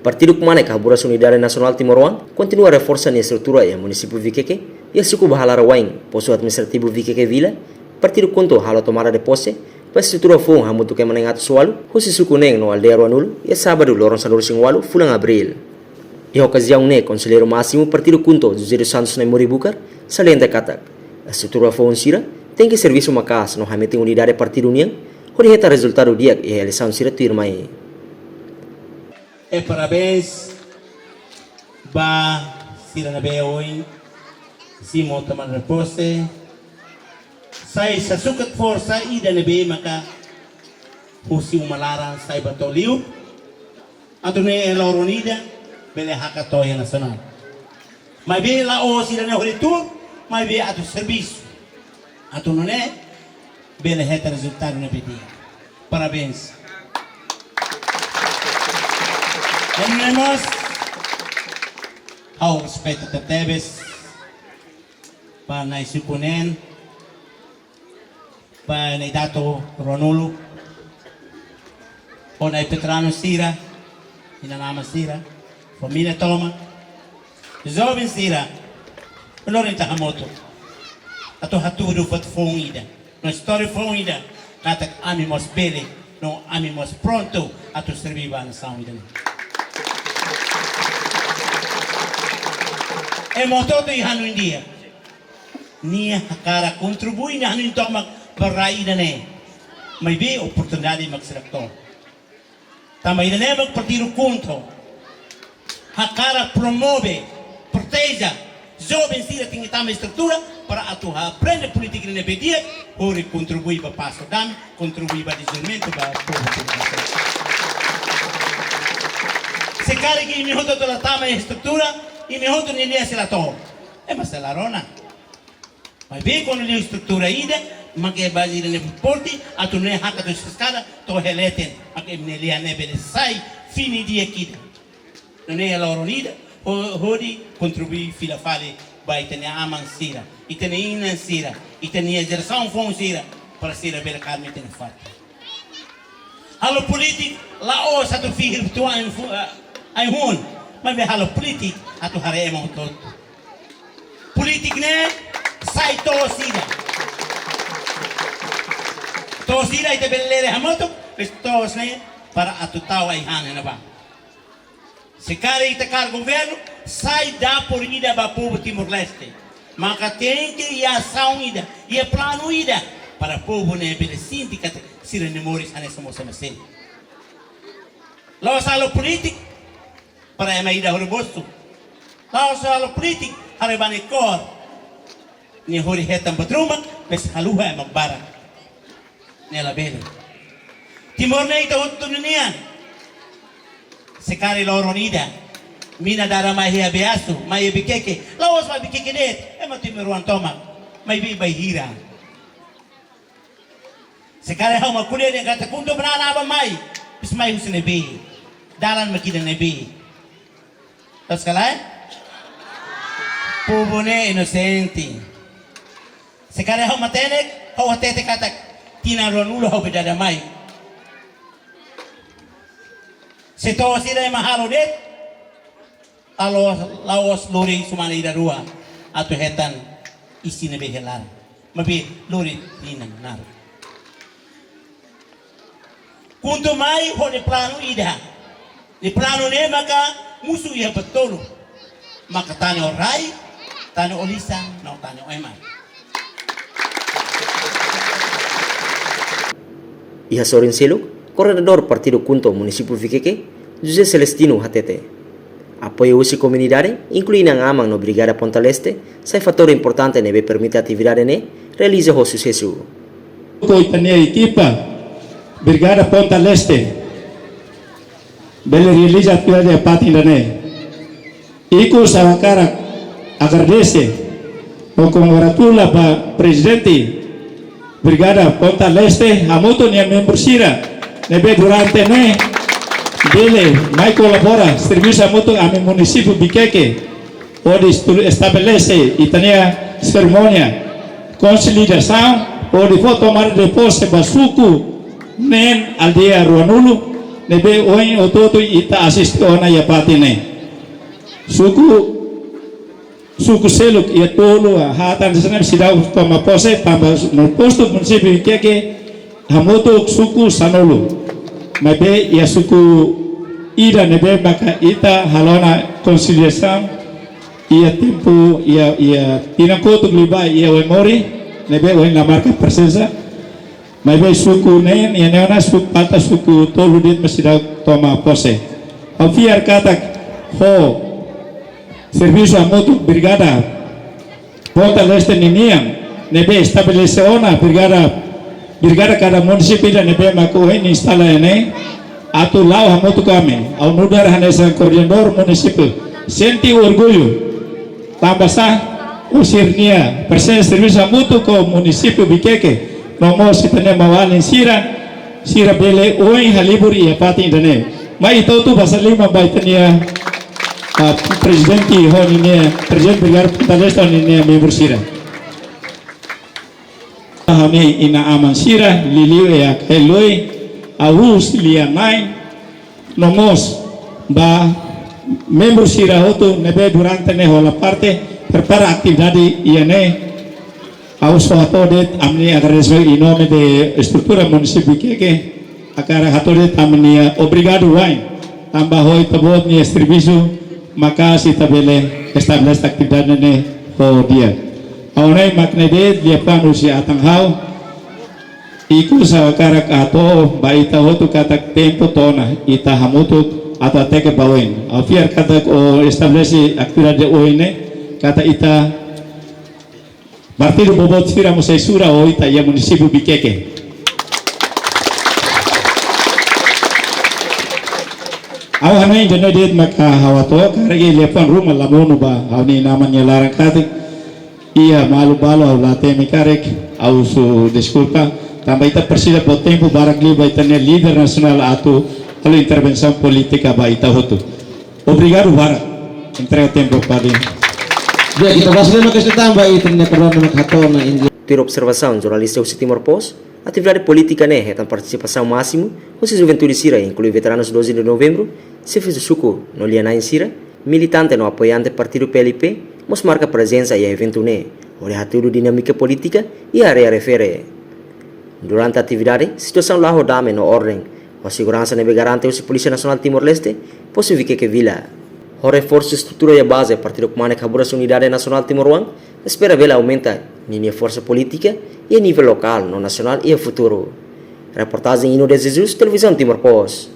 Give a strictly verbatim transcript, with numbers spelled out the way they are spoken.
Partidu Kmanek Haburas Unidade Nasionál Timoroan kontinua reforsa nia estrutura iha munisípiu Vikeke, iha suku Baha Larawain, postu administrativu Vikeke Vila. Partidu KHUNTO halo tomada de pose ba estrutura foun hamutuk ema na'in atus ualu, husi suku neen no aldeia Ruanulu, iha sábadu loron sanulu-resin-ualu fulan Abríl. Iha okaziaun ne'e, Konselleiru Másimu Partidu KHUNTO, José dos Santos Naimori Bucar, salienta katak estrutura foun sira tenke servisu maka'as no hametin unidade partidu nian, hodi hetan rezultadu di'ak iha eleisaun sira tuirmai. E parabéns ba sira ne'ebé ohin simu tomada de pose. Sai sasukat forsa ida ne'ebé maka husi uma laran sai ba to'o liur. Atu nune'e loron ida bele hakat to'o iha nasionál. Maibé la'ós ida-ne'e hodi tuur, maibé atu servisu. Atu nune'e bele hetan rezultadu ne'ebé di'ak. Parabéns. Ema mós, ha'u respeita tebetebes ba nai suku neen, ba nai datu Ruanulu, ho nai veteranu sira, inan-aman sira, família tomak, joven sira, loron ita hamutuk atu hatudu buat foun ida, no istória foun ida, katak ami mós bele, no ami mós prontu atu serbí ba nasaun ida-ne'e. Ema hotu-hotu iha hanoin di'ak, nia hakarak kontribui nia hanoin tomak ba rai ida-ne'e. Maibé oportunidade mak sira la to'o. Tanba ida-ne'e mak Partidu KHUNTO hakarak promove, proteje joven sira tenke tama estrutura para atu aprende polítika ne'ebé di'ak, hodi kontribui ba pás no dame, kontribui ba dezenvolvimentu ba povu. Se karik imi hotu-hotu la tama estrutura, imi hotu nia lian sei la to'o. Ema sei la rona. Maibé kuandu liu estrutura ida, mak baze ida-ne'e forte, atu nune'e hakat husi eskada to'o iha leten, mak imi-nia lian ne'e bele sai fini di'ak ida. Nune'e loron ida, ho-, hodi kontribui fila fali ba ita-nia aman sira, ita-nia inan sira, ita-nia jerasaun foun sira, para sira bele kaer ita-nia fatin. Halo polítika la'ós atu fihir buat ida ain fu-, eh, ain hun, maibé halo polítika atu haree ema hotu-hotu. Polítika ne'e sai to'os ida. To'os ida ita bele lere hamutuk, mas to'os ne'e para atu tau ai-han iha ne'ebá. Se karik ita kaer governu, sai dapur ida ba povu Timor-Leste. Maka tenke iha asaun ida, iha planu ida, para povu ne'e bele sente katak sira-nia moris hanesan mós ema seluk. La'ós halo polítika para ema ida hodi mosu. La'ós halo polítika haree ba nia kór. Nia hodi hetan buat ruma, mas haluha ema barak. Ne'e labele. Timor ne'e ita hotu nian. Se karik loron ida mina dada mai iha Beasu, mai iha Vikeke, la'ós ba Vikeke de'it, ema timoroan tomak, maibé bainhira. Se karik ha'u mak ko'alia dehan katak KHUNTO banana aban mai, mas mai husi ne'ebé, dalan mak ida-ne'ebé. Loos ka lae? Povu ne'e inosente. Se karik ha'u matenek, ha'u hatete katak tinan ruanulu ha'u bele dada mai. Se to'os ida ema halo de'it, la'ós, la'ós lori semana ida rua atu hetan isin ne'ebé hela. Maibé lori tinan naruk. KHUNTO mai ho nia planu ida. Nia planu ne'e maka mosu iha buat tolu. Maka tane ho rai, tane ho lisan, no tane ho ema. Iha sorin seluk, koordenadór Partidu KHUNTO Munisípiu Vikeke, José Celestino hatete, apoiu husi komunidade, inklui inan-aman no Brigada Ponta Leste, sai fatór importante ne'ebé permite atividade ne'e realiza ho susesu. Ho ita-nia ekipa Brigada Ponta Leste bele realiza atividade iha fatin ida-ne'e. Ikus ha'u hakarak agradese no kongratula ba Prezidente Brigada Ponta Leste hamutuk nia membru sira ne'ebé durante ne'e bele mai kolabora servisu hamutuk ami munisípiu Vikeke hodi estu-, estabelese ita-nia serimónia konsolidasaun hodi fó tomada de pose ba suku neen aldeia Ruanulu, ne'ebé ohin hotu-hotu ita asiste ona iha fatin ne'e. Suku, suku seluk iha tolu, haat hanesan ne'e seidauk toma pose, tanba no postu munisípiu Viqueque hamutuk suku sanulu. Maibé iha suku ida ne'ebé maka ita halo ona konsiliasaun iha tempu, iha, iha tinan kotuk liubá iha Oemori, ne'ebé ohin la marka prezensa. Maibé suku ne'e, iha ne'e ona suku, falta suku tolu de'it mak seidauk toma pose. Ha'u fiar katak ho servisu hamutuk Brigada Ponta Leste ninian, ne'ebé estabelese ona brigada, brigada kada munisípiu ida ne'ebé mak ohin instala iha ne'e, atu la'o hamutuk ami. Ha'u nu'udar hanesan koordenadór munisípiu sente orgullu. Tanba sá, husi sira-nia prezensa servisu hamutuk ho munisípiu Viqueque, no mós ita-nia maun-alin sira, sira bele ohin halibur iha fatin ida-ne'e. Mai ita hotu basa liman ba ita-nia, ah, prezidente ho ninia, prezidente Brigada Ponta Leste ho ninia membru sira. Ha'u-nia inan-aman sira, liuliu iha Kailoi, ha'u husu lia-na'in, no mós ba membru sira hotu ne'ebé durante ne'e hola parte, prepara atividade iha ne'e. Ha'u só hato'o de'it ami-nia agradesimentu em nome de estrutura munisípiu Viqueque, hakarak hato'o de'it ami-nia obrigadu wa'in, tanba ho ita-boot nia servisu maka'as ita bele estabelese atividade ne'e ho di'ak. Ha'u hanoin mak ne'e de'it, liafuan husi atan ha'u. Ikus ha'u hakarak hato'o ba ita hotu katak tempu to'o ona ita hamutuk atu hateke ba oin. Ha'u fiar katak ó estabelese atividade oin ne'e, katak ita partidu boboot sira mós sai sura ho ita iha munisípiu Viqueque. Ha'u hanoin ida-ne'e de'it maka ha'u hato'o, karik liafuan ruma la monu ba ha'u-nia inan-aman nia laran katak, iha malu balu ha'u la temi karik, ha'u husu deskulpa, tanba ita presiza fó tempu barak liu ba ita-nia líder nasionál atu halo intervensaun polítika ba ita hotu. Obrigadu barak. Entrega tempu ba dia. Di'ak, ita basa liman kestaun ba ita-nia koordenadór mak hato'o ona inglés. Tuir observasaun jornalista husi Timor Post, atividade polítika ne'e hetan partisipasaun másimu husi juventude sira, inklui veteranus doze de Novembru, xefe suku no lia-na'in sira, militante no apoiante partidu P L P, mós marka prezensa iha eventu ne'e, hodi hatudu dinámika polítika iha área refere. Durante atividade, situasaun la'o ho dame no orden, ho seguransa ne'ebé garante husi Polísia Nasionál Timor-Leste, postu Viqueque Vila. Ho reforsu estrutura iha baze, partidu kmanek haburas unidade nasionál timoroan, espera bele aumenta ninia forsa polítika iha nivel lokál no nasionál iha futuru. Reportajen Ino de Jesus, Televizaun Timor Post.